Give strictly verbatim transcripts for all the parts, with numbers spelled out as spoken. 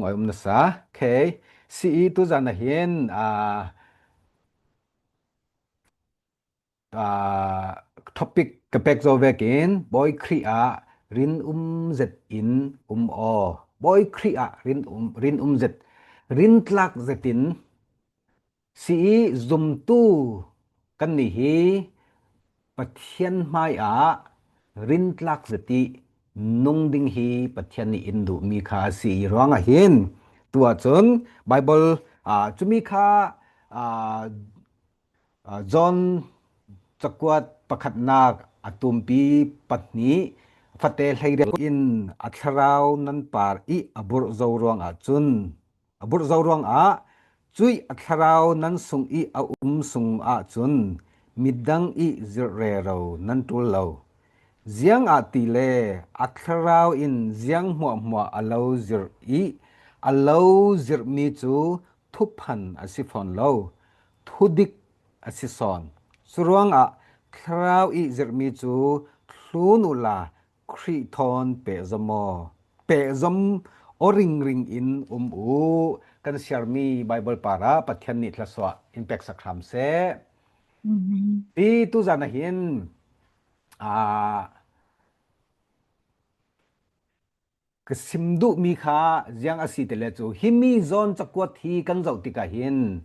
ngawi um nasa. Okay. Si i tuzan ahin, a, a, topic ka pek zo vekin, Bawi Khrih ah rin um zet in um aw. Bawi Khrih ah rin um, rin um zet, rin tlak zet in, si i zumtu kan nih hi Pathian hmai ah rin tlak zet i nung ding hi Pathian nih in duhmi kha si i ruang ahin. Tua cun Bible, aa, cumi kha, aa, aa, John cakuat pakhatnak a tumpi pahnih fate hleiriat in a thlarau nan par i a burh zo ruang ahcun, a burh zo ruangah cuih a thlarau nan sung i a um sung ahcun midang i zirh rero nan ṭul lo. Ziangahtile a thlarau in ziang hmuahhmuah a lo zirh i a lo zirhmi cu thuphan a si fawn lo, thudik a si sawn. Curuangah thlarau i zirhmi cu thlun uhla Khrih thawn pehzom aw, pehzom aw ringring in um uh. Kan siarmi Bible parah Pathian nih thlasuah in peksak hram seh. Amen. Hi tuzan ahin, aa, ka sim duhmi kha ziang a si ti le cu, himi John cakuat hi kan zoh tikah hin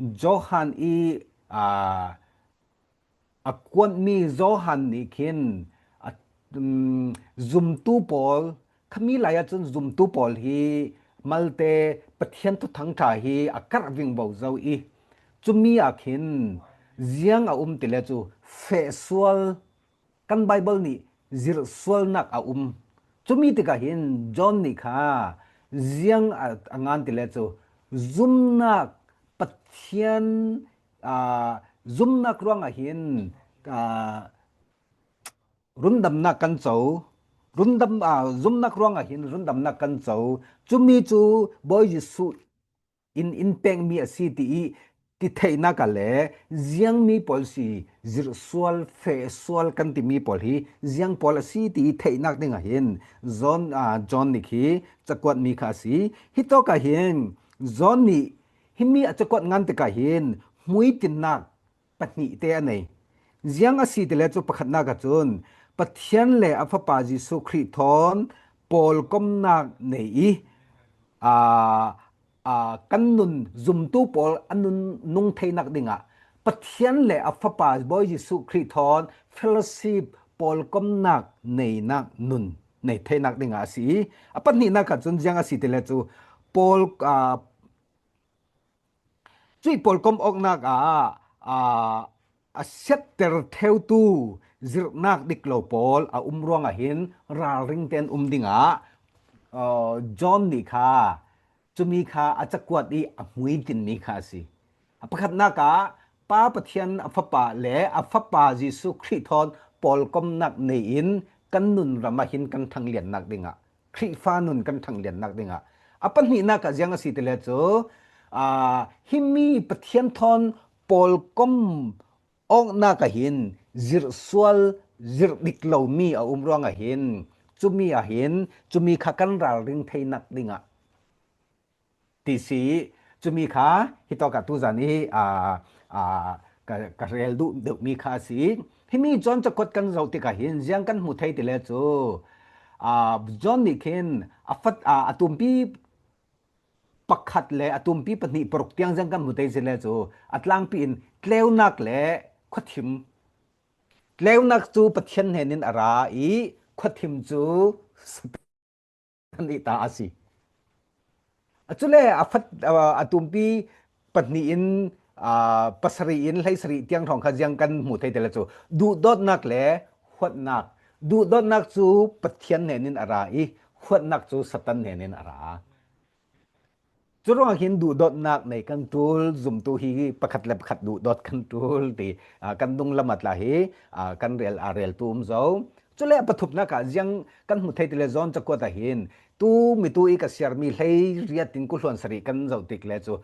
Johan i, aa, a kuatmi Johan nih khin a, um, zumtu pawl, khami lai ahcun zumtu pawl hi malte Pathian Thuthang ṭha hi a karh vingvo zo i, cumi ah khin ziang a um ti le cu feh sual, kan Bible nih zirh sualnak a um. Cumi tikah hin John nih kha ziang a, a ngan ti le cu zumnak, Pathian, aa, zumnak ruangah hin, aa, rundamnak kan co, rundam, aa, zumnak ruangah hin rundamnak kan co. Cumi cu Bawi Jesuh in in pekmi a si ti i ti theihnak ah le ziangmi pawl si, zirhsual, fehsual kan timi pawl hi ziang pawl a si ti i theihnak dingah hin John, aa, John nih khi cakuatmi kha a si. Hitawk ah hin John nih himi a cakuat ngan tikah hin hmuitinnak pahnih te a nei. Ziang a si ti le cu pakhatnak ahcun Pathian le a Fapa Jesuh Khrih thawn pawlkomnak nei i, aa, aa, kan nun zumtu pawl a nun nung theinak dingah Pathian le a Fapa Bawi Jesuh Khrih thawn fellowship, pawlkomnak neinak nun nei theinak dingah a si i, a pahnihnak ahcun ziang a si ti le cu pawl, aa, cuih pawlkom awknak ah, aa, a siatter theutu zirhnak dik lo pawl a um ruangah hin ralring tein um dingah, aa, John nih kha cumi kha a cakuat i a hmuitinmi kha a si. A pakhatnak ah Pa Pathian a Fapa le a Fapa Jesuh Khrih thawn pawlkomnak nei in kan nun ram ah hin kan ṭhangliannak dingah, Khrihfa nun kan ṭhangliannak dingah. A pahnihnak ah ziang a si ti le cu, aa, himi Pathian thawn pawlkom awknak ah hin zirhsual, zirh dik lomi a um ruangah hin, cumi ah hin, cumi kha kan ralring theinak dingah ti si. Cumi kha hitawk ah tuzan i, aa, aa, ka, ka rel duh deuhmi kha a si. Himi John cakuat kan zoh tikah hin ziang kan hmu thei ti le cu, aa, John nih khin a fat, aa, a tumpi pakhat le a tumpi pahnih paruk tiang ziang kan hmu thei si le cu a tlangpi in tleunak le khuathim. Tleunak cu Pathian hnen in a ra i khuathim cu Satan nih ta a si. Cule a fat, a, a tumpi pahnih in, aa, pasarih in hleisarih tiang hrawng kha ziang kan hmu thei ti le cu duhdawtnak le huatnak. Duhdawtnak cu Pathian hnen in a ra i huatnak cu Satan hnen in a ra. Curuangah hin duhdawtnak nei kan ṭul, zumtu hi pakhat le pakhat duhdawt kan ṭul ti, aa, kan dunglam ah tla hi, aa, kan rel, aa, reltu um zo. Cule a pathumnak ah ziang kan hmu thei ti le John cakuat ah hin tu mitu i ka siarmi hleiriat in kuluan sarih kan zoh tik le cu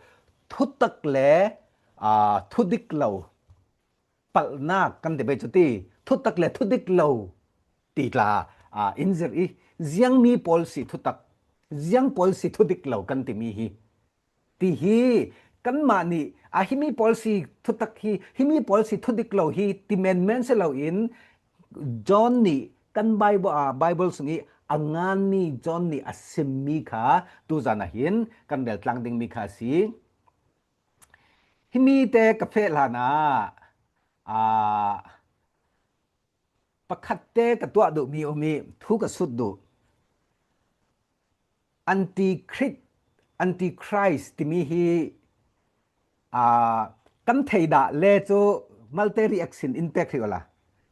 thutak le, aa, thudik lo palhnak kan ti pei cu ti, thutak le thudik lo ti tla, aa, in zirh i ziangmi pawl si thutak, Ziang policy thudik lo kan timi hi. Ti hi, kanmah nih, a himi policy thutak hi, himi policy thudik lo hi, ti menmen si loin, John nih kan Bible, a, Bible sungih a ngan mi John nih a simmi kha, tuzan ahin kan rel tlang dingmi kha a si. Himi te ka feh hlan ah, a, pakhat te ka tuah duh mi um i thu ka sut duh. Antichrist, Antichrist timi hi, a, kan thei dah le cu malte reaction in pek hrih ula.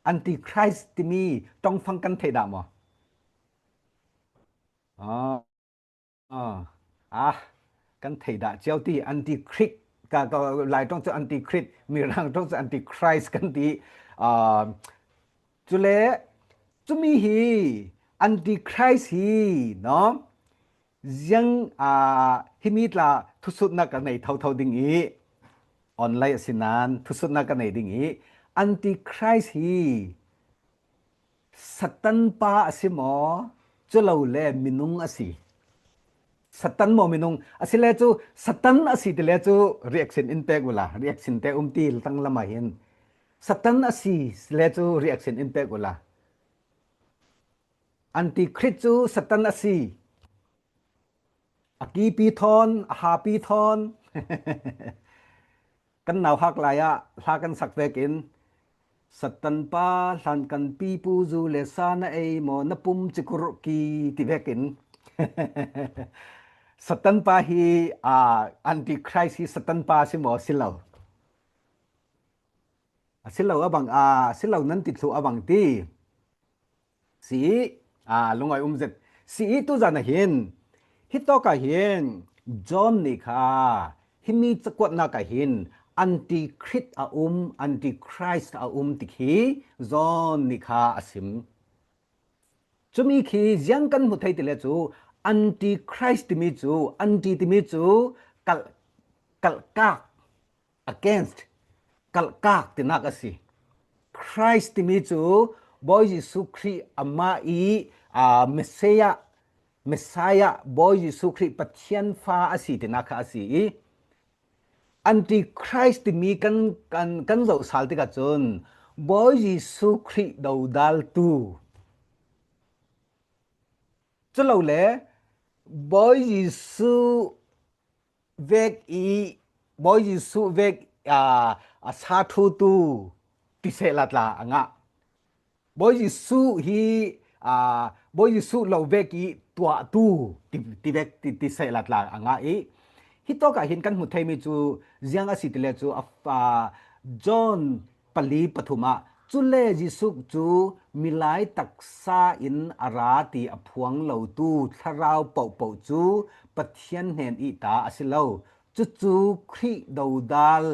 Antichrist timi tongfang kan thei dah maw? Ah, ah, ah, kan thei dah cio ti Antichrist ka, ka Lai tong cu Antichrist, Mirang tong cu Antichrist kan ti. Ah, cule cumi hi Antichrist hi, no? Ziang, ah, himi tla thusutnak ka nei thotho ding i, online a si nain thusutnak ka nei ding i, Antichrist hi Satan pa a si maw? Cu lo le minung a si. Satan maw minung? A si le cu Satan a si ti le cu reaction in pek ula. Reaction te um ti tang lam ah hin. Satan a si le cu reaction in pek ula. Antichrist cu Satan a si. A kipi thawn, a hapi thawn. Kan nauhak lai ah hla kan sak vekin, Satan pa hlan kan pipu zu le sa na ei maw, na pum cikur ki ti vekin. Satan pa hi, a, Antichrist hi Satan pa si maw, si lo? A si lo a bang, a si lo nan ti thluh a bang ti. Si i, a, lungawi um zet. Si i tuzan ahin, hitawk ahin, John nih kha, himi cakuatnak ahin, Antichrist a um, Antichrist a um ti khi, John nih kha a sim. Cumi khi ziang kan hmu thei ti le cu, Antichrist timi cu, anti timi cu, kalh, kalhkak, against, kalhkak tinak a si. Christ timi cu Bawi Jesuh Khrih amah i, aa, Messiah, Messiah, Bawi Jesuh Khrih Pathian fa a si tinak kha a si i, Antichrist timi kan, kan, kan zoh sal tikah cun Bawi Jesuh Khrih dodaltu, culole Bawi Jesuh vek i, Bawi Jesuh vek, aa, a sa thutu ti sehla tla a ngah. Bawi Jesuh hi, aa, Bawi Jesuh lo vek i tuahtu ti, ti vek ti, ti sehla tla a ngah i, hitawk ah hin kan hmu theimi cu ziang a si ti le cu a, aa, John pali pathum ah, cule Jesuh cu milai taksa in a ra ti a phuang lotu thlarau pohpoh cu Pathian hnen i ta a si lo. Cucu Khrih dodal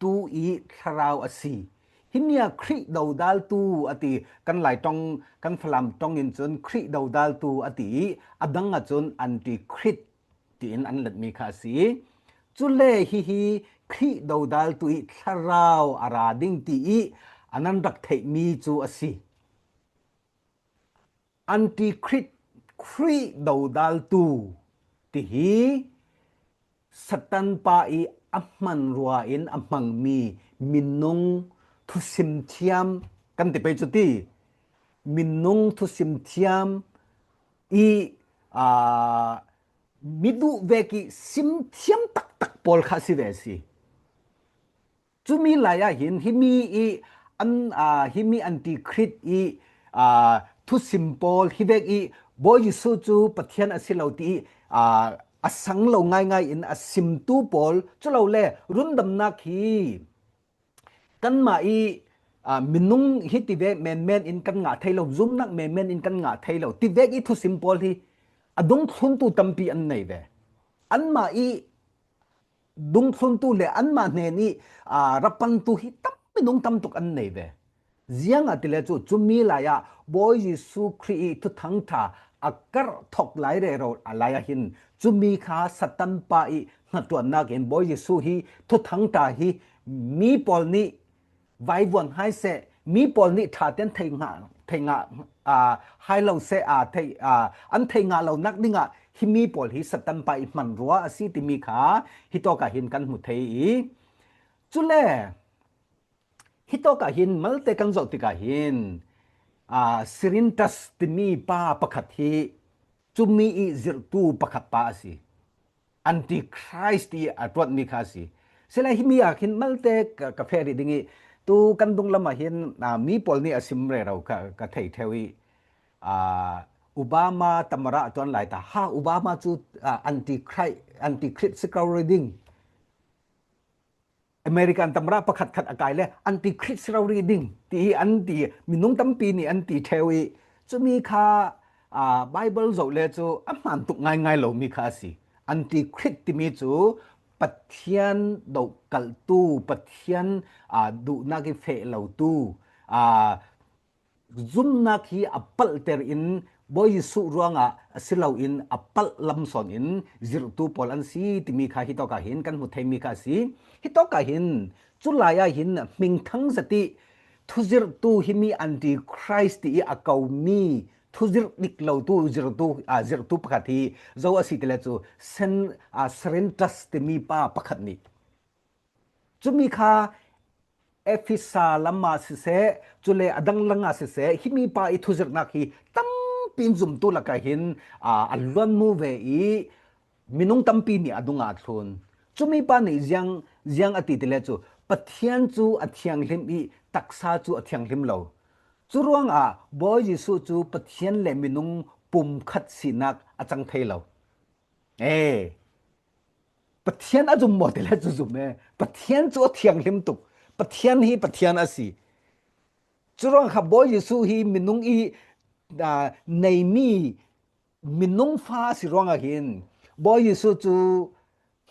tu i thlarau a si. Himi ah Khrih dodaltu a ti, kan Lai ṭong, kan Falam ṭong in cun Khrih dodaltu a ti i, a dang ah cun Antichrist tiin an letmi kha a si. Cule hihi Khrih dodaltu i thlarau a ra ding ti i a nan rak theihmi cu a si. Antichrist, Khrih dodaltu ti hi Satan pa i a hmanrua in a hmangmi minung thusim thiam kan ti pei cu ti. Minung thusim thiam i, aa, mi duh vek i sim thiam taktak pawl kha a si ve a si. Cumi lai ah hin himi i an, aa, himi Antichrist i, aa, thusim pawl hi vek i Bawi Jesuh cu Pathian a si lo ti i, aa, a sang lo ngaingai in a simtu pawl, culole rundamnak hi kanmah i, aa, minung hi ti vek menmen in kan ngah thei lo, zumnak menmen in kan ngah thei lo ti vek i thusim pawl hi a dungthluntu tampi an nei ve. Anmah i dungthluntu le anmah hnen i, aa, rapantu hi tam minung tam tuk an nei ve. Ziangahtile cu cumi lai ah Bawi Jesuh Khrih i Thuthang ṭha a karh thok lai rero a lai ah hin cumi kha Satan pa i hnaṭuannak in Bawi Jesuh hi Thuthang ṭha hi mi pawl nih vaivuan hai seh, mi pawl nih ṭha tein thei hna, thei ngah, aa, hai lo seh, aa, thei, aa, an thei ngah lo nak dingah himi pawl hi Satan pa i hmanrua a si timi kha hitawkah hin kan hmu thei i. Cule, hitawkah hin malte kan zoh tikah hin, aa, Cerinthus timi pa pakhat hi, cumi i zirhtu pakhat pa a si. Antichrist i a tuatmi kha a si. Sila himi ah hin malte ka, ka feh rih ding i, tu kan dunglam ah hin, aa, mi pawl nih a sim rero ka, ka thei theu i, aa, Obama tamara a tuan lai ta. Ha, Obama cu, aa, antichrist, antichrist si ko rih ding. American tamara pakhatkhat a kai le antichrist si rori ding ti hi an ti, minung tampi nih an ti theu i, cumi kha, aa, Bible zoh le cu a hmaan tuk ngaingai lomi kha a si. Antichrist timi cu Pathian dohkalhtu, Pathian, aa, duhnak i feh lotu, aa, zumnak hi a palhter in Bawi Jesuh ruangah a si loin a palh lam sawn in zirhtu pawl an si timi kha hitawkah hin kan hmu theimi kha a si. Hitawkah hin cu lai ah hin hmingthang zat i thuzirhtu himi antichrist ti i a komi thuzirh dik lotu zirhtu, aa, zirhtu pakhat hi zo a si tile cu Sen-, aa, Cerinthus timi pa pakhat nih. Cumi kha Efesa lam ah siseh, cule a dang lang ah siseh, himi pa i thuzirhnak hi tampi in zumtu lakah hin, aa, a luanmu ve i minung tampi nih a dungah a thlun. Cumi pa nih ziang, ziang a ti tile cu Pathian cu a thianghlim i taksa cu a thianghlim lo. Cu ruangah Bawi Jesuh cu Pathian le minung pumkhat sinak a cang thei lo. Ee, Pathian a zum maw tile cu zum e. Pathian cu a thianghlim tuk. Pathian hi Pathian a si. Curuang kha Bawi Jesuh hi minung i, aa, neimi minung fa a si ruangah hin Bawi Jesuh cu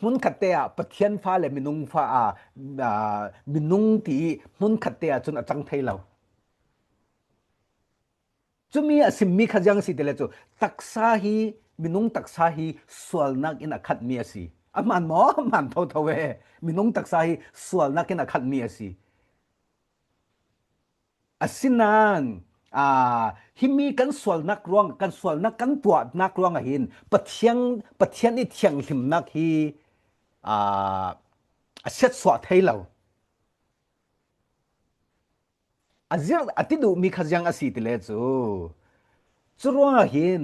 hmunkhat te ah Pathian fa le minung fa, aa, aa, minung ti i hmunkhat te ah cun a cang thei lo. Cumi a simmi kha ziang si tile cu taksa hi, minung taksa hi sualnak in a khatmi a si. A hmaan maw? A hmaan thotho e. Minung taksa hi sualnak in a khatmi a si. Asinain, aa, himi kan sualnak ruang, kan sualnak kan tuahnak ruangah hin Pathian, Pathian i thianghlimnak hi, aa, a siatsuah thei lo. A zirh a ti duhmi kha ziang a si tile cu, curuangah hin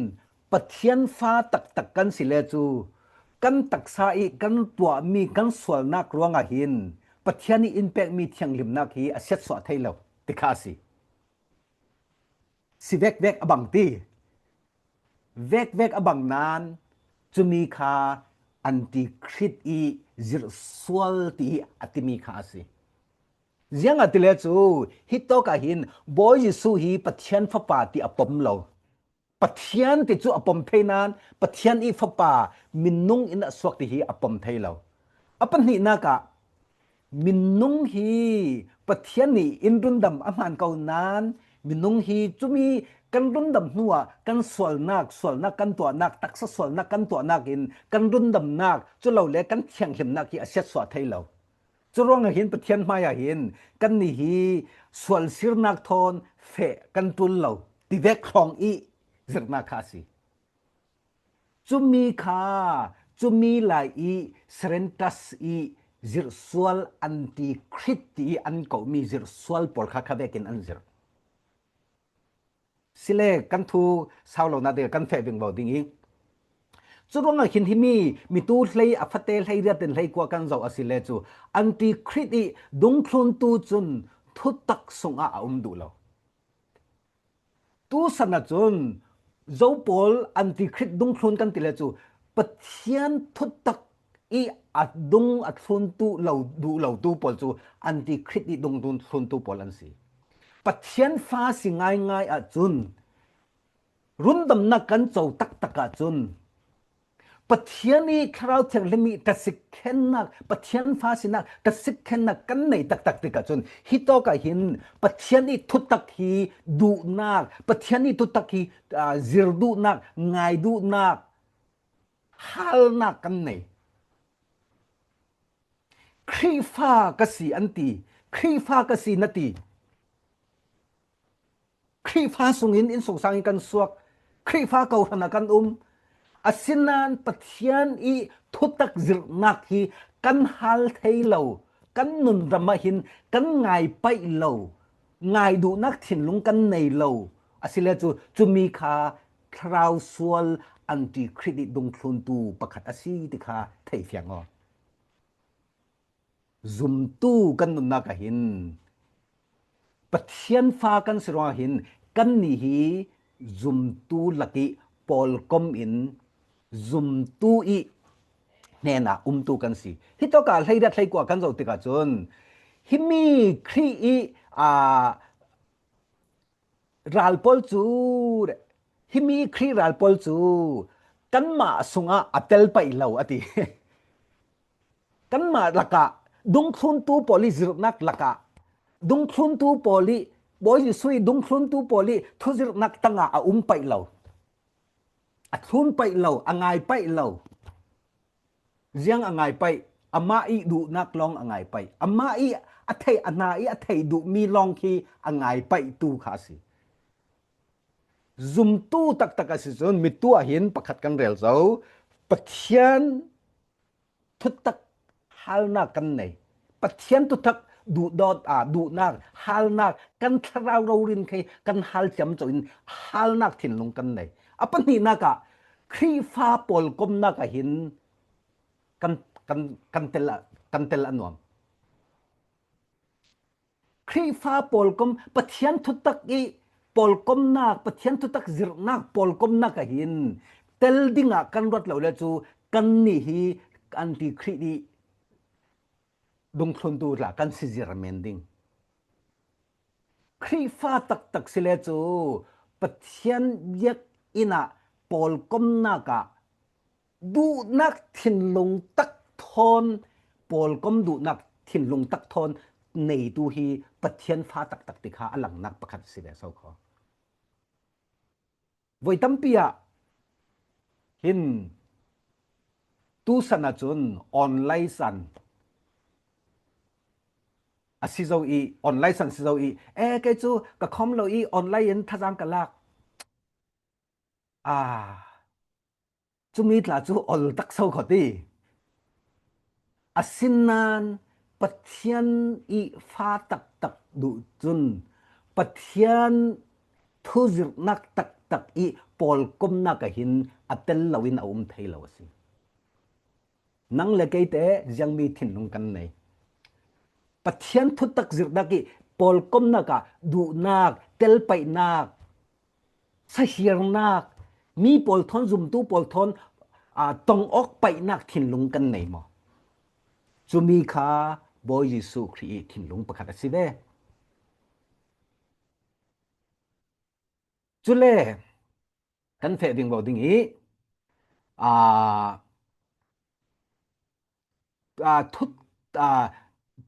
Pathian fa taktak kan si le cu, kan taksa i kan tuahmi kan sualnak ruangah hin Pathian i in pekmi thianghlimnak hi a siatsuah thei lo ti kha a si. Si vekvek a bang ti. Vekvek a bang nain cumi kha antichrist i zirhsual ti a timi kha a si. Ziangahtile cu hitawkah hin Bawi Jesuh hi Pathian Fapa ti a pom lo. Pathian ti cu a pom thei nain Pathian i Fapa minung in a suak ti hi a pom thei lo. A pahnihnak ah minung hi Pathian nih in rundam a hmaan ko nain minung hi cumi kan rundam hnuah kan sualnak, sualnak kan tuahnak, taksa sualnak kan tuahnak in kan rundamnak, cu lo le kan thianghlimnak hi a siatsuah thei lo. Curuangah hin Pathian hmaiah hin kannih hi sualsirnak thawn feh kan ṭul lo ti vek hrawng i zirhnak kha a si. Cumi kha, cumi lai i Cerinthus i zirhsual antichrist ti i an kohmi zirhsual pawl kha kha vekin an zirh. Sile kan thu sau lo nain kan feh vingvo ding i, curuangah hin himi mitu hlei a fate hlei riat in hlei kua kan zoh a si le cu antichrist i dungthluntu cun thutak sungah a um duh lo. Tusan ahcun zo pawl antichrist dungthlun kan ti le cu Pathian thutak i a dung a thluntu lo, duh lotu pawl cu antichrist i dungthluntu pawl an si. Pathian fa si ngaingai ahcun rundamnak kan co taktak ahcun Pathian i Thlarau Thianghlim i ka sikkhennak, Pathian fa sinak ka sikkhennak kan nei taktak tikah cun hitawk ah hin Pathian i thutak hi duhnak, Pathian i thutak hi, aa, zir duhnak, ngai duhnak, halnak kan nei. Khrihfa ka si an ti, Khrihfa ka si na ti. Khrihfa sungin innsungsang hi kan suak, Khrihfa kohran ah kan um. Asinain Pathian i thutak zirhnak hi kan hal thei lo, kan nunram ah hin kan ngai paih lo, ngai duhnak thinlung kan nei lo. Asile cu, cumi kha thlarau sual antikhrih i dungthluntu pakhat a si ti kha thei fiang aw. Zumtu kan nunnak ah hin Pathian fa kan si ruangah hin kannih hi zumtu lak i pawlkom in zumtu i hnenah umtu kan si. Hitawkah hleiriat hleikua kan zoh tikah cun himi Khrih i, aa, ral pawl cu, himi Khrih ral pawl cu kanmah sungah a tel paih lo a ti. Kanmah lakah, dungthluntu pawl i zirhnak lakah, dungthluntu pawl i, Bawi Jesuh i dungthluntu pawl i thuzirhnak tangah a um paih lo. A thlun paih lo, a ngai paih lo. Ziang a ngai paih, amah i duhnak lawng a ngai paih. Amah i a theih, a hna i a theih duhmi lawng khi a ngai paih tu kha a si. Zumtu taktak a si cun mitu ah hin pakhat kan rel zo. Pathian thutak halnak kan nei. Pathian thutak duhdawt, aa, duhnak, halnak, kan thlarau rori khi kan hal ciamco in halnak thinlung kan nei. A pahnihnak ah Khrihfa pawlkomnak ah hin kan, kan, kan tel a, kan tel a nuam. Khrihfa pawlkom, Pathian thutak i pawlkomnak, Pathian thutak zirhnak pawlkomnak ah hin tel dingah kan ruat lo le cu kannih hi antikhrih i dungthluntu tla kan si zir men ding. Khrihfa taktak si le cu Pathian biakinn ah pawlkomnak ah duhnak thinlung tak thawn, pawlkom duhnak thinlung tak thawn neitu hi Pathian fa taktak ti kha a langnak pakhat a si ve so kho. Voi tampi ah hin tu san ah cun online san a si zo i, online san si zo i, e, kei cu ka khawm lo i online in thazang ka lak. Aa, cumi tla cu ol tak so kho ti. Asinain Pathian i fa taktak duh cun Pathian thuzirhnak taktak i pawlkomnak ah hin a tel loin a um thei lo a si. Nang le keite ziangmi thinlung kan nei. Pathian thutak zirhnak i pawlkomnak ah duhnak, telpaihnak, sahiarnak, mi pawl thawn, zumtu pawl thawn, aa, tong awk paihnak thinlung kan nei maw? Cumi kha Bawi Jesuh Khrih i thinlung pakhat a si ve. Cule kan feh ding lo ding i, aa, aa, thut, aa,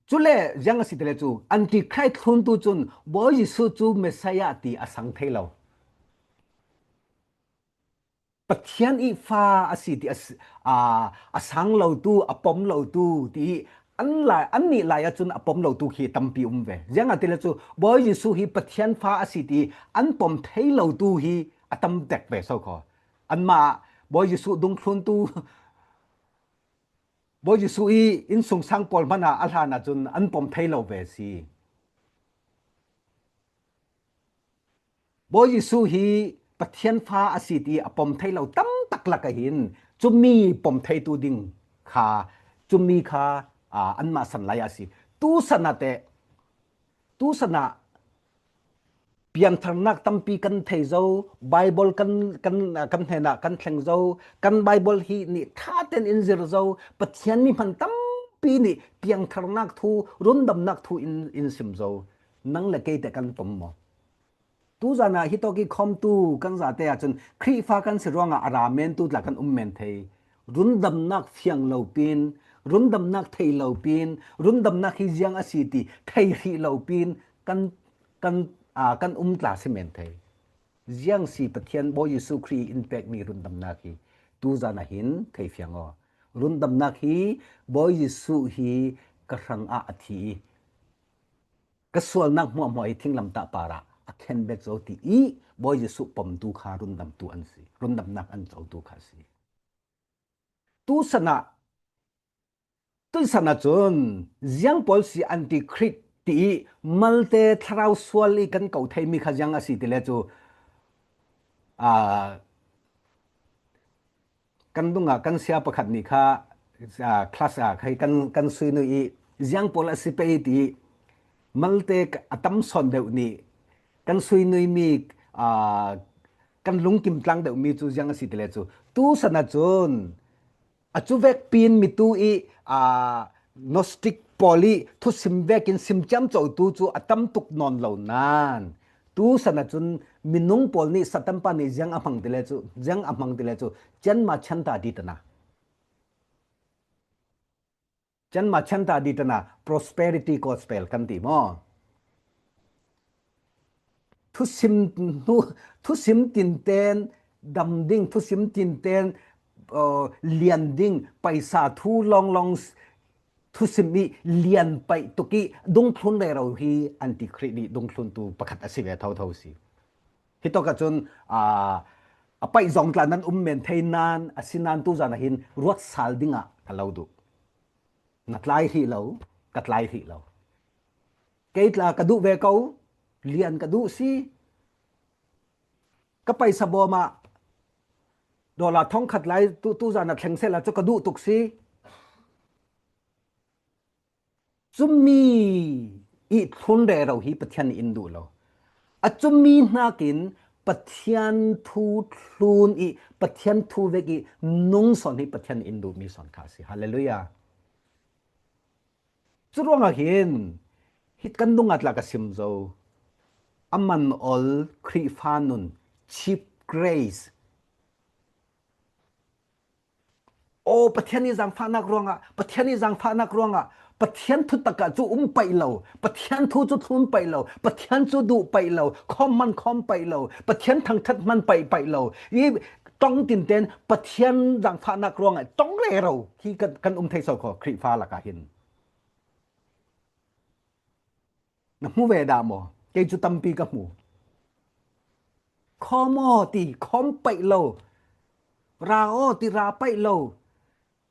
cule ziang a si tele cu Antichrist thluntu cun Bawi Jesuh cu Messiah ti a sang thei lo. Pathian i fa a si ti a s-, aa, a sang lotu, a pom lotu ti i an lai, annih lai ahcun a pom lotu khi tampi um ve. Ziangahtile cu Bawi Jesuh hi Pathian fa a si ti an pom thei lotu hi a tam tek ve so kho. Anmah Bawi Jesuh dungthluntu, Bawi Jesuh i innsungsang pawl hmanh ah a hlan ahcun an pom thei lo ve si. Bawi Jesuh hi Pathian fa a si ti a pom thei lo tam tak lak ah hin cumi pom theitu ding kha, cumi kha, aa, anmah san lai ah a si. Tu san ah teh, tu san ah piangtharnak tampi kan thei zo, Baibal kan, kan, kan hnenah kan thleng zo, kan Baibal hi nih ṭha tein in zir zo, Pathian mi hman tampi nih piangtharnak thu, rundamnak thu in, in sim zo. Nang le kei teh kan pom maw? Tuzan ah hitawk i khawmtu kan zate ahcun Khrihfa kan si ruangah a ra mentu tla kan um men thei. Rundamnak fiang lo pin, rundamnak thei lo pin, rundamnak hi ziang a si ti thei hrih lo pin kan, kan, aa, kan um tla si men thei. Ziang si Pathian Bawi Jesuh Khrih in pekmi rundamnak hi tuzan ah hin thei fiang aw. Rundamnak hi Bawi Jesuh hi ka hrangah a thi i ka sualnak hmuahhmuah hi thinglamtah parah a khen bek zo ti i Bawi Jesuh pomtu kha rundamtu an si, rundamnak an cotu kha si. Tu sana, tu sana cun ziang pawl si anti-Khrih ti i malte thlarau sual i kan ko theimi kha ziang a si ti le cu, aa, kan dungah kan sia pakhat nih kha, aa, class ah kha kan, kan suinui i ziang pawl a si pei ti i malte a tam sawn deuh nih kan suinuimi, aa, kan lungkim tlang deuhmi cu ziang a si ti le cu tu sana cun a cu vek pin mitu i, aa, Gnostic pawl i thusim vekin sim ciamcotu cu a tam tuk nawn lo nan tu sana cun minung pawl nih Satan pa nih ziang a hmang ti le cu, ziang a hmang ti le cu, cianma chanta ditana. Cianma chanta ditana prosperity gospel kan ti maw? Thusim hnu, thusim tinten dam ding, thusim tinten, uh, lian ding, paisa thu lawnglawng s-, thusim i lian paih tuk i dungthlun rero hi anti-Khrih nih dungthluntu pakhat a si ve thotho si. Hitawk ahcun, aa, a paih zong tla nan um men thei nan, a si nan tu zan ah hin ruat sal dingah ka lo duh. Na tlai hrih lo, ka tlai hrih lo. Kei tla ka duh ve ko, lian ka duh si. Ka paisa bawm ah dollar thongkhat lai tu, tu zan ah thleng sehla cu ka duh tuk si. Cumi i thlun rero hi Pathian nih in duh lo. A cumi hnakin Pathian thu thlun i Pathian thu vek i nung sawn hi Pathian nih in duhmi sawn kha a si. Hallelujah. Curuangah hin hi kan dungah tla ka sim zo. A man ol Khrihfa nun, cheap grace. Aw, Pathian i zangfahnak ruangah, Pathian i zangfahnak ruangah, Pathian thutak ah cu um paih lo, Pathian thu cu thlun paih lo, Pathian cu duh paih lo, khawm hman khawm paih lo, Pathian thangṭhat hman paih paih lo. I ṭong tinten Pathian zangfahnak ruangah ṭong rero hi kan, kan um thei so kho Khrihfa lakah hin. Na hmu ve dah maw? Kei cu tampi ka hmu. Khawm aw ti khawm paih lo. Ra aw ti ra paih lo.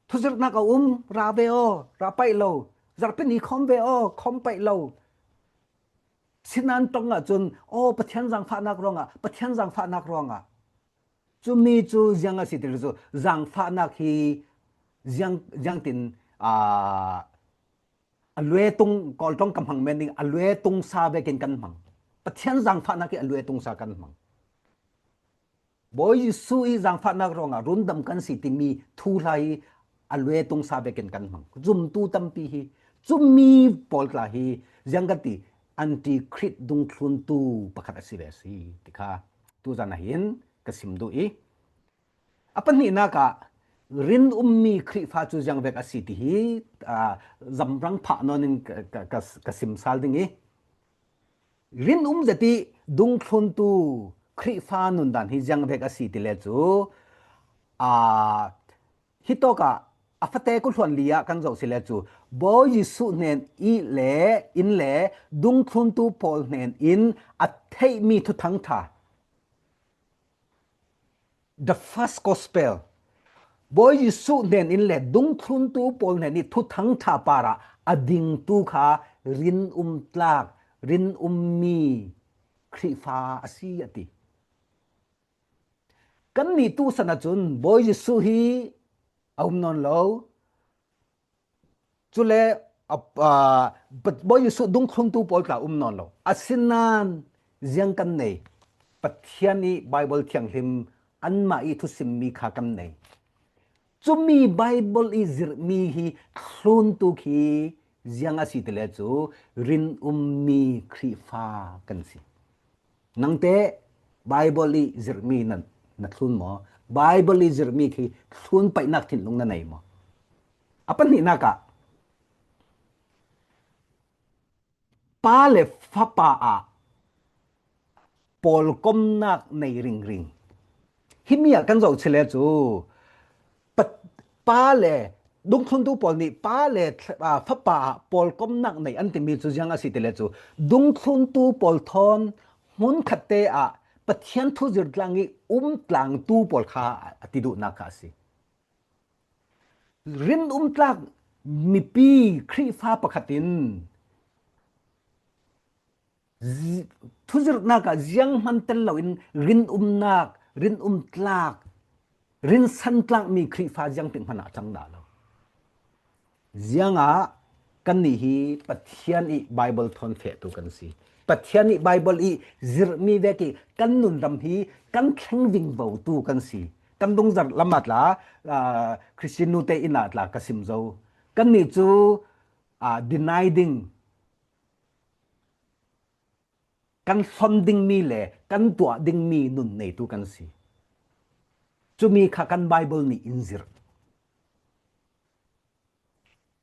Thuzirhnak a um, ra ve aw, ra paih lo. Zarhpi ni khawm ve aw, khawm paih lo. Sinan ṭong ahcun, aw, Pathian zangfahnak ruangah, Pathian zangfahnak ruangah. Cumi cu ziang a si ti cu, zangfahnak hi ziang, ziangtin, aa, a luetung, Kawl ṭong ka hmang men ding, a luetung sa vekin kan hmang. Pathian zangfahnak hi a luetung sa kan hmang. Bawi Jesuh i zangfahnak ruangah rundam kan si timi thuhla hi a luetung sa vekin kan hmang. Zumtu tampi hi, cumi pawl tla hi ziang kan ti, anti-Khrih dungthluntu pakhat a si ve a si ti kha tu zan ah hin ka sim duh i, a pahnihnak ah rin ummi Khrihfa cu ziang vek a si ti hi, aa, zamrang phah nawn in ka, ka, ka, ka sim sal ding i, rin um zet i dungthluntu Khrihfa nundan hi ziang vek a si ti le cu, aa, hitawk ah a fate khuahluan li ah kan zoh si le cu, Bawi Jesuh hnen i le in le dungthluntu pawl hnen in a theihmi thuthang ṭha, the first gospel. Bawi Jesuh hnen in le dungthluntu pawl hnen i thuthang ṭha parah a dingtu kha rin um tlak, rin ummi Khrihfa a si a ti. Kannih tu sana cun Bawi Jesuh hi a um nawn lo. Cule, a, a, Bawi Jesuh dungthluntu pawl tla um nawn lo. Asinain ziang kan nei? Pathian i Baibal thianghlim anmah i thusimmi kha kan nei. Cumi Baibal i zirhmi hi thluntu khi ziang a si ti le cu rin ummi Khrihfa kan si. Nangte Baibal i zirhmi na, na thlun maw? Baibal i zirhmi khi thlun paihnak thinlung na nei maw? A pahnihnak ah Pa le Fapa ah pawlkomnak nei ringring. Himi ah kan zoh chile cu pa, pa le dungthluntu pawl nih Pa le, aa, Fapa ah pawlkomnak nei an timi cu ziang a si ti le cu, dungthluntu pawl thawn hmun khatte ah Pathian thuzir tlang ih um tlangtu pawl kha a ti duhnak kha a si. Rinum tlak mipi Khrihfa pakhat in zi-, thuzirhnak ah zianghman tel loin rinumnak, rinum tlak, rinsan tlakmi Khrihfa ziangtik hmanh ah a cang dah lo. Ziangah kannih hi Pathian ih Baibal thawn fehtu kan si. Pathian ih Baibal ih zirhmi vek ih kan nunram hi kan thleng vingvotu kan si. Kan dungzarh lam ah tla, aa, Christian nute inn ah tla ka sim zo. Kannih cu, aa, deny ding, kan hlon dingmi le kan tuah dingmi nun neitu kan si. Cumi kha kan Baibal nih in zirh.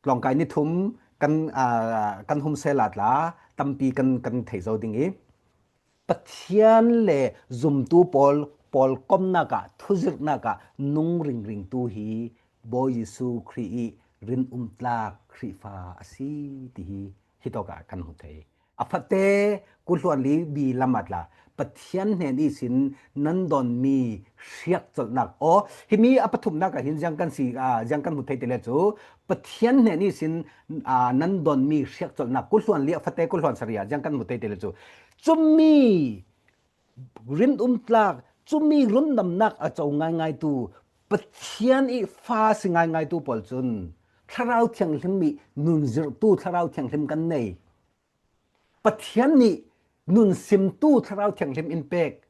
Tlawngkai ni thum kan, aa, kan hum sehla tla tampi kan, kan thei zo ding ih, Pathian le zumtu pawl, pawlkomnak ah, thuzirhnak ah nung ringringtu hi Bawi Jesuh Khrih ih rinum tlak Khrihfa a si ti hi hitawk ah kan hmu thei. A fate, kul hluan li bi lam ah tla, Pathian hnen ihsin nan dawnmi hriakcolhnak aw, himi a pathumnak ah hin ziang kan si, aa, ziang kan hmu thei ti le cu, Pathian hnen ihsin, aa, nan dawnmi hriakcolhnak, kul hluan li a fate, kul hluan sarih ah ziang kan hmu thei ti le cu, cumi rinum tlak, cumi rundamnak a co ngaingaitu, Pathian ih fa si ngaingaitu pawl cun Thlarau Thianghlim ih nunzirhtu Thlarau Thianghlim kan nei. Pathian nih nunsimtu Thlarau Thianghlim in pek.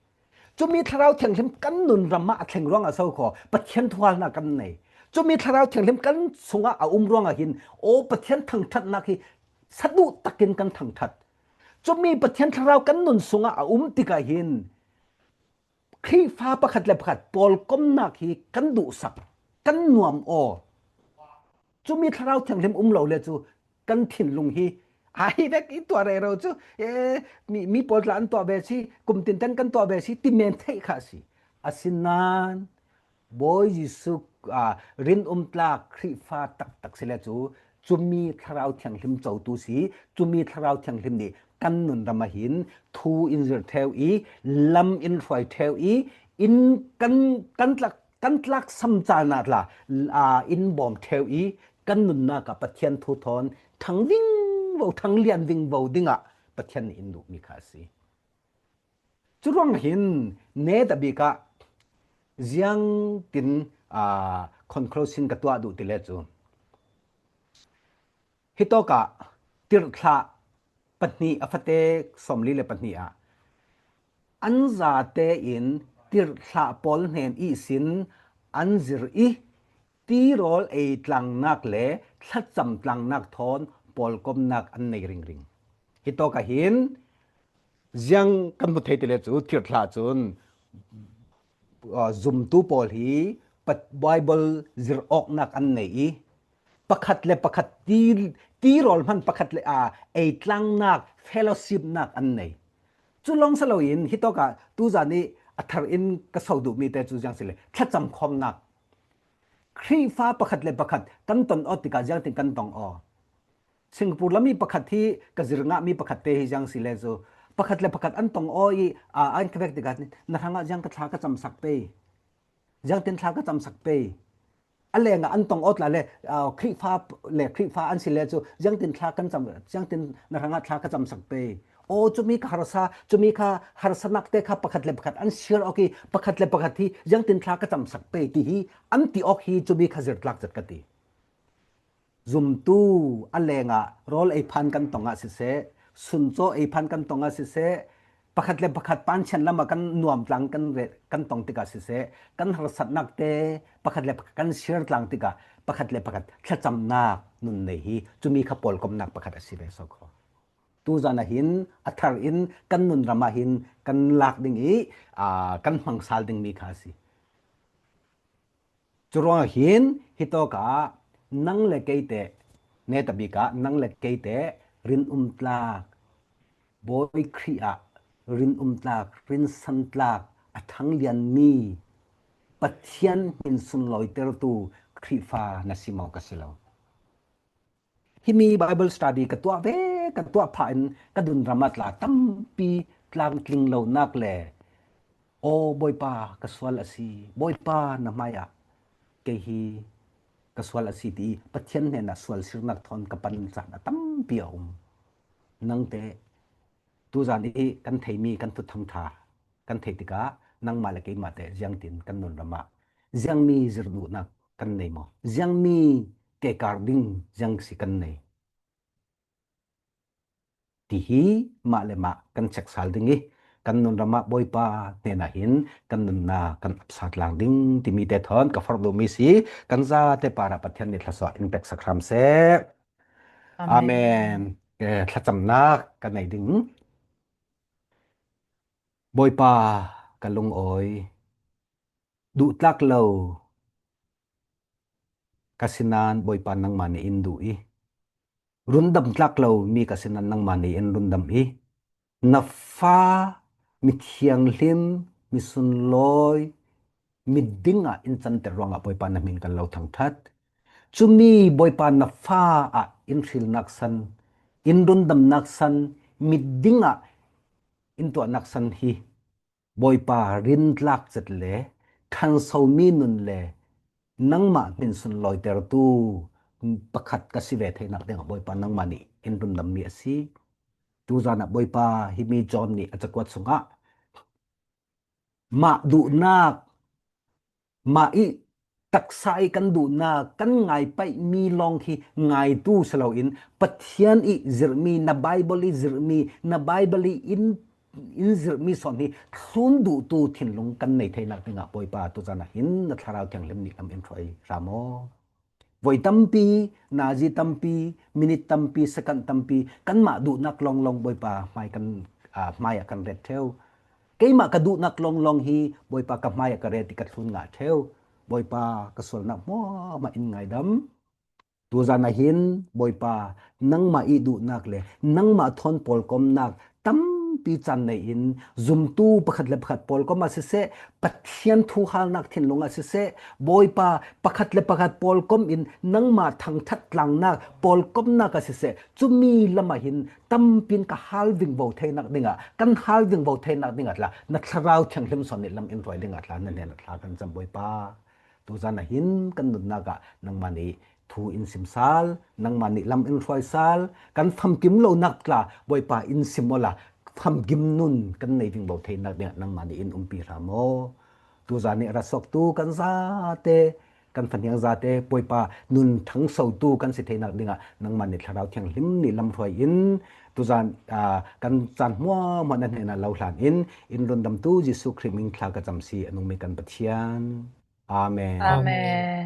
Cumi Thlarau Thianghlim kan nunram ah a thleng ruangah so khaw Pathian thuhalnak kan nei. Cumi Thlarau Thianghlim kan sungah a um ruangah hin, aw, Pathian thangṭhatnak hi saduh takin kan thangṭhat. Cumi Pathian Thlarau kan nun sungah a um tikah hin Khrihfa pakhat le pakhat pawlkomnak hi kan duhsak, kan nuam aw. Cumi Thlarau Thianghlim um lo le cu kan thinlung hi aa hi vek in tuah rero cu, e, mi, mi pawl tla an tuah ve si, kum tinten kan tuah ve si, ti men theih kha a si. Asinain Bawi Jesuh, aa, rinum tlak Khrihfa taktak si le cu, cumi Thlarau Thianghlim cotu si, cumi Thlarau Thianghlim nih kan nunram ah hin thu in zir ṭheu ih, lam in hruai ṭheu ih, in kan, kan tlak, kan tlak sam caan ah tla, aa, in bawm ṭheu ih, kan nunnak ah Pathian thu thawn ṭhang vingvo, ṭhang lian vingvo dingah Pathian nih in duhmi kha a si. Curuangah hin netabik ah ziangtin, aa, conclusion ka tuah duh ti le cu, hitawkah tirhthlah pahnih a fate sawmli le pahnih ah an zate in tirhthlah pawl hnen ihsin an zir ih tirawl ei tlangnak le thlacam tlangnak thawn pawlkomnak an nei ringring. Hitawkah hin ziang kan hmu thei ti le cu tirhthlah cun, aa, zumtu pawl hi Baibal zirh awknak an nei ih pakhat le pakhat ti, tirawl hman pakhat le, aa, ei tlangnak, fellowshipnak an nei. Cu lawng si loin hitawkah tuzan ih a thar in ka so duhmi te cu ziang si le thlacam khawmnak. Khrihfa pakhat le pakhat kan ton aw tikah ziangtin kan tong aw? Singapore lam ih pakhat hi ka zir ngahmi pakhat te hi ziang si le cu, pakhat le pakhat an tong aw ih, aa, an ka vek tikah, na hrangah ziang ka thla ka camsak pei. Ziangtin thla ka camsak pei. A lengah an tong aw tla le, aa, Khrihfa le Khrihfa an si le cu, ziangtin thla kan cam, ziangtin na hrangah thla ka camsak pei. Aw, cumi ka harsa, cumi kha harsanak te kha pakhat le pakhat an share awk ih, pakhat le pakhat hi ziangtin thla ka camsak pei ti hi an ti awk hi, cumi kha zirtlak zet ka ti. Zumtu a lengah rawl ei phan kan tongah siseh, suncaw ei phan kan tongah siseh, pakhat le pakhat panchan lamah kan nuamtlang kan re-, kan tong tikah siseh, kan harsatnak te pakhat le pakhat kan share tlang tikah pakhat le pakhat thlacamnak nun nei hi cumi kha pawlkomnak pakhat a si ve so kho. Tuzan ah hin a thar in kan nunram ah hin kan lak ding ih, aa, kan hmangsal dingmi kha a si. Curuangah hin hitawkah nang le kei te, netabik ah nang le kei te rinum tlak, Bawi Khrih ah rinum tlak, rinsan tlak, a ṭhanglianmi Pathian hmin sunlawitertu Khrihfa na si maw ka si lo? Himi Bible study ka tuah ve, ka tuah phah in ka dun ram ah tla tampi tlangtling lonak le, aw Bawipa ka sual a si, Bawipa na hmaiah kei hi ka sual a si ti Pathian hnenah sualsirnak thawn ka pan caan a tampi a um. Nangte tuzan i kan theimi kan thuthang ṭha kan theih tikah nangmah le keimahte ziangtin kan nunramah ziangmi zirh duhnak kan nei maw? Ziangmi kekar ding ziang si kan nei? Tihi mah le mah kan check sal ding i kan nunramah Bawipa hnenah hin kan nunnak kan apsa tlang ding timi te thawn ka forh duhmi si. Kan zate parah Pathian nih thlasuah in peksak hram seh. Amen. Amen. Eh, thlacamnak ka nei ding. Bawipa ka lungawi, duhtlak lo ka sinan Bawipa nangmah nih in duh i, rundam tlak lo mi ka sinan nangmah nih in rundam i, na fa mithianghlim, misunlawi, miding ah in canter ruangah Bawipa na hmin kan lo thangṭhat. Cumi Bawipa na fa ah in hrilnak san, in rundamnak san, miding ah in tuahnak san hi Bawipa rintlak cet le ṭhansomi nun le nangmah hmin sunlawitertu pakhat ka si ve theinak dingah Bawipa nangmah nih in rundammi a si. Tuzan ah Bawipa himi John nih a cakuat sungah mah duhnak, mah i taksa i kan duhnak kan ngaipaihmi lawng hi ngaitu si loin Pathian i zirhmi, na Bible i zirhmi, na Bible i in, in zirhmi sawn hi thlun duhtu thinlung kan nei theinak dingah Bawipa tuzan ah hin na Thlarau Thianghlim nih lam in hruai hram aw. Voi tampi, nazi tampi, minit tampi, second tampi, kanmah duhnak lawnglawng Bawipa hmai kan, ah, hmaiah kan ret ṭheu. Keimah ka duhnak lawnglawng hi Bawipa ka hmaiah ka ret i ka thlun ngah ṭheu. Bawipa ka sualnak hmuahhmuah in ngaidam. Tuzan ah hin Bawipa nangmah i duhnak le nangmah thawn pawlkomnak tampi caan nei in zumtu pakhat le pakhat pawlkom a siseh, Pathian thuhalnak thinlung a siseh, Bawipa pakhat le pakhat pawlkom in nangmah thangṭhat tlangnak pawlkomnak a siseh, cumi lamah hin tampi in ka hal vingvo theinak dingah, kan hal vingvo theinak dingah tla na Thlarau Thianghlim sawn nih lam in hruai dingah tla na hnenah thla kan cam Bawipa. Tuzan ah hin kan nunnak ah nangmah nih thu in sim sal, nangmah nih lam in hruai sal, kan famkim lonak tla Bawipa in sim awla famkim nun kan nei vingvo theinak dingah nangmah nih in umpi hram aw. Tuzan nih a ra suaktu kan zate, kan fahniang zate Bawipa nun ṭhangsotu kan si theinak dingah nangmah nih Thlarau Thianghlim nih lam hruai in tuzan, ah, kan caan hmuahhmuah na hnenah lo hlan in in rundamtu Jesuh Khrih min in thla ka cam si a nungmi kan Pathian. Amen. Amen.